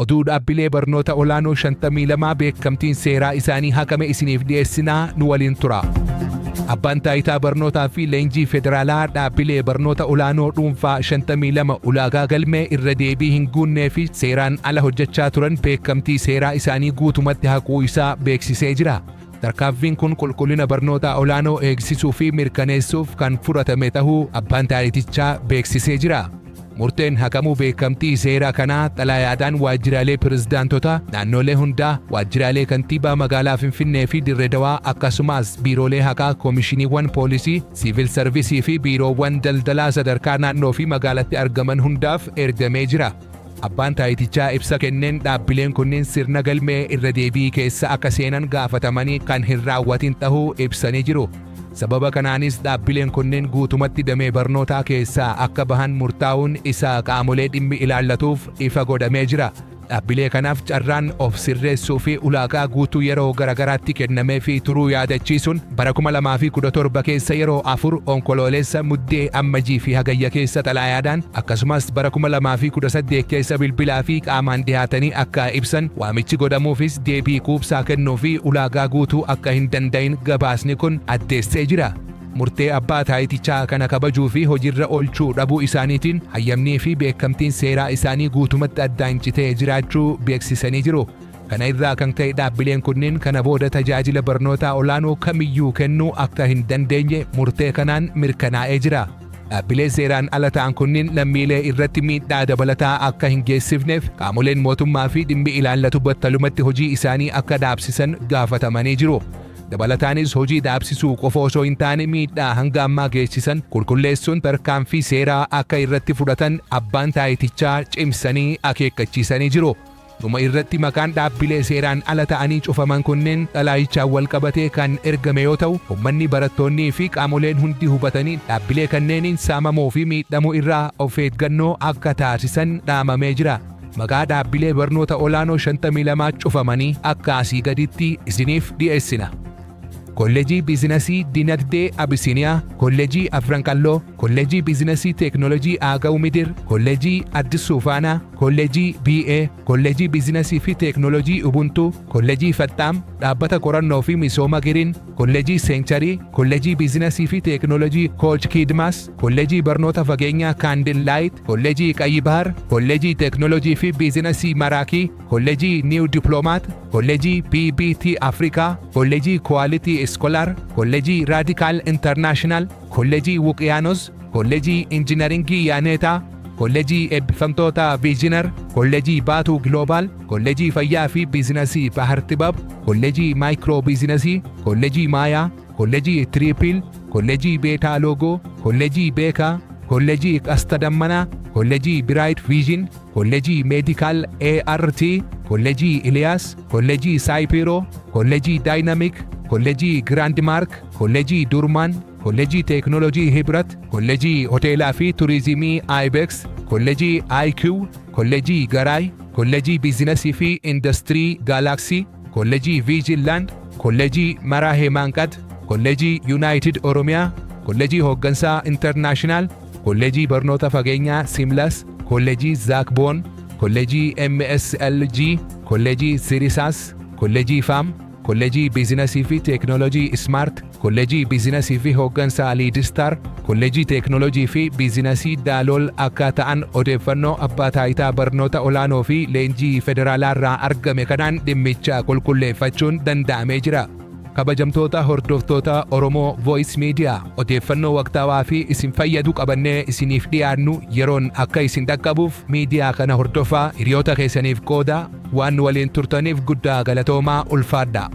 Oduu dhaabbilee barnoota olaanoo 52 beekamtiin seeraa isaanii haqame isiniif dhiyeessinaa, nu waliin tura. Abbaan taayitaa barnootaa fi leenjii federaalaa dhaabbilee barnoota olaanoo dhuunfaa 52 ulaagaa galmee irra deebii hin guunnee fi seeraan ala hojjechaa turan beekamtii seeraa isaanii guutumatti haquu isaa beeksisee jira. Tarkaanfiin kun qulqullina barnoota olaanoo eegsisuu fi mirkaneessuuf kan fudhatame tahuu abbaan taayitichaa beeksisee jira. Murteen haqamuu beekamtii seeraa kanaa xalayaadhaan waajjiraalee pirezidaantotaa naannolee hundaa, waajjiraalee kantiibaa magaalaa Finfinnee fi Dirree Dawaa, akkasumas biiroolee haqaa, koomishiniiwwan poolisii, siivil sarvisii fi biiroowwan daldalaa sadarkaa naannoo fi magaalatti argaman hundaaf ergamee jira. Abbaan taayitichaa ibsa kenneen dhaabbileen kunneen sirna galmee irra deebii keessa akka seenan gaafatamanii kan hin raawwatin tahuu ibsanii jiru. Sababa kanaanis dhaabbileen kunneen guutumatti damee barnootaa keessaa akka bahan murtaa'uun isaa qaamolee dhimmi ilaallatuuf ifa godhamee jira. Dhaabbilee kanaaf carraan of sirreessuu fi ulaagaa guutuu yeroo garagaraatti kennameefii turuu yaadachiisuun, bara 2017 keessa yeroo afur, Onkoloolessa, Muddee, Ammajii fi Hagayya keessa xalaayaadhaan, akkasumas bara 2018 keessa bilbilaa fi qaamaan dhihaatanii akka ibsan waamichi godhamuufis deebii quubsaa kennuu fi ulaagaa guutuu akka hin danda'in gabaasni kun addeessee jira. Murtee abbaa taayitichaa kana kabajuu fi hojiirra oolchuu dhabuu isaaniitiin hayyamnii fi beekamtiin seeraa isaanii guutumatti addaan citee jiraachuu beeksisanii jiru. Kana irraa kan ka'e dhaabbileen kunneen kana booda tajaajila barnootaa olaanoo kamiyyuu kennuu akka hin dandeenye murtee kanaan mirkanaa'ee jira. Dhaabbilee seeraan ala ta'an kunneen lammiilee irratti miidhaa dabalataa akka hin geessifneef qaamoleen mootummaa fi dhimmi ilaallatu battalumatti hojii isaanii akka dhaabsisan gaafatamanii jiru. Dabalataanis hojii dhaabsisuu qofa osoo hin taane miidhaa hanga ammaa geessisan qulqulleessuun tarkaanfii seeraa akka irratti fudhatan abbaan taayitichaa cimsanii akeekkachiisanii jiru. Dhuma irratti maqaan dhaabbilee seeraan ala ta'anii cufaman kunneen xalaayichaan wal qabatee kan ergame yoo ta'u, uummanni, barattoonnii fi qaamoleen hundi hubatanii dhaabbilee kanneeniin saamamuu fi miidhamuu irraa of eeggannoo akka taasisan dhaamamee jira. Maqaa dhaabbilee barnoota olaanoo 52 cufamanii akka asii gaditti isiniif dhiyeessina. Kolleejii Biizinasii Dinagdee Abisiiniyaa, Kolleejii Afran Qalloo, Kolleejii Biizinasii Teeknoolojii Aagaw Midir, Kolleejii Addis Suufaanaa, Kolleejii BA, Kolleejii Biizinasii fi Teeknoolojii Ubuntuu, Kolleejii Faxxaam, Dhaabbata Qorannoo fi Misooma Giriin, Kolleejii Seencharii, Kolleejii Biizinasii fi Teeknoolojii Kooch Kiidmaas, Kolleejii Barnoota Fageenyaa Kaandil Laayit, Kolleejii Qayyi Bahar, Kolleejii Teeknoolojii fi Biizinasii Maraakii, Kolleejii Niiw Diploomaat, Kolleejii BBT Afrikaa, Kolleejii Kuwaalitii Iskolaar, Kolleejii Raadikaal Intarnaashinaal, Kolleejii Wuqiyaanos, Kolleejii Injinaringii Yaaneetaa, Kolleejii Eebbifamtoota Viijinar, Kolleejii Baatuu Giloobaal, Kolleejii Fayyaa fi Biizinasii Bahar Tibab, Kolleejii Maayikiroo Biizinasii, Kolleejii Maayaa, Kolleejii Tiriipil, Kolleejii Beetaa Loogoo, Kolleejii Beekaa, Kolleejii Qasta Dammanaa, Kolleejii Biraayit Viijin, Kolleejii Meedikaal ART, Kolleejii Iliyaas, Kolleejii Saayipiroo, Kolleejii Daayinamik, Kolleejii Giraand Maark, Kolleejii Durmaan, Kolleejii Teeknoolojii Hibrat, Kolleejii Hoteelaa fi Turizimii Ibex, Kolleejii IQ, Kolleejii Garaay, Kolleejii Biizinasii fi Industirii Gaalaaksii, Kolleejii Viijinlaand, Kolleejii Maraahee Maanqad, Kolleejii Yuunaayitid Oromiyaa, Kolleejii Hooggansaa Intarnaashinaal, Kolleejii Barnoota Fageenyaa Simlas, Kolleejii Zaakboon, Kolleejii MSLG, Kolleejii Sirisaas, Kolleejii Faam, Kolleejii Biizinasii fi Teeknoolojii Ismaart, Kolleejii Biizinasii fi Hooggansaa Liidistaar, Kolleejii Teeknoolojii fi Biizinasii Daalool akka ta'an odeeffannoo abbaa taayitaa barnoota olaanoo fi leenjii federaalaa irraa argame kanaan dhimmicha qulqulleeffachuun danda'amee jira. Kabajamtoota hordoftoota Oromoo Voice Media, odeeffannoo waqtaawaa fi isin fayyadu qabannee isiniif dhiyaannu yeroon akka isin dhaqqabuuf miidiyaa kana hordofaa, hiriyoota keessaniif qoodaa. Waan nu waliin turtaniif guddaa galatoomaa, ulfaadhaa.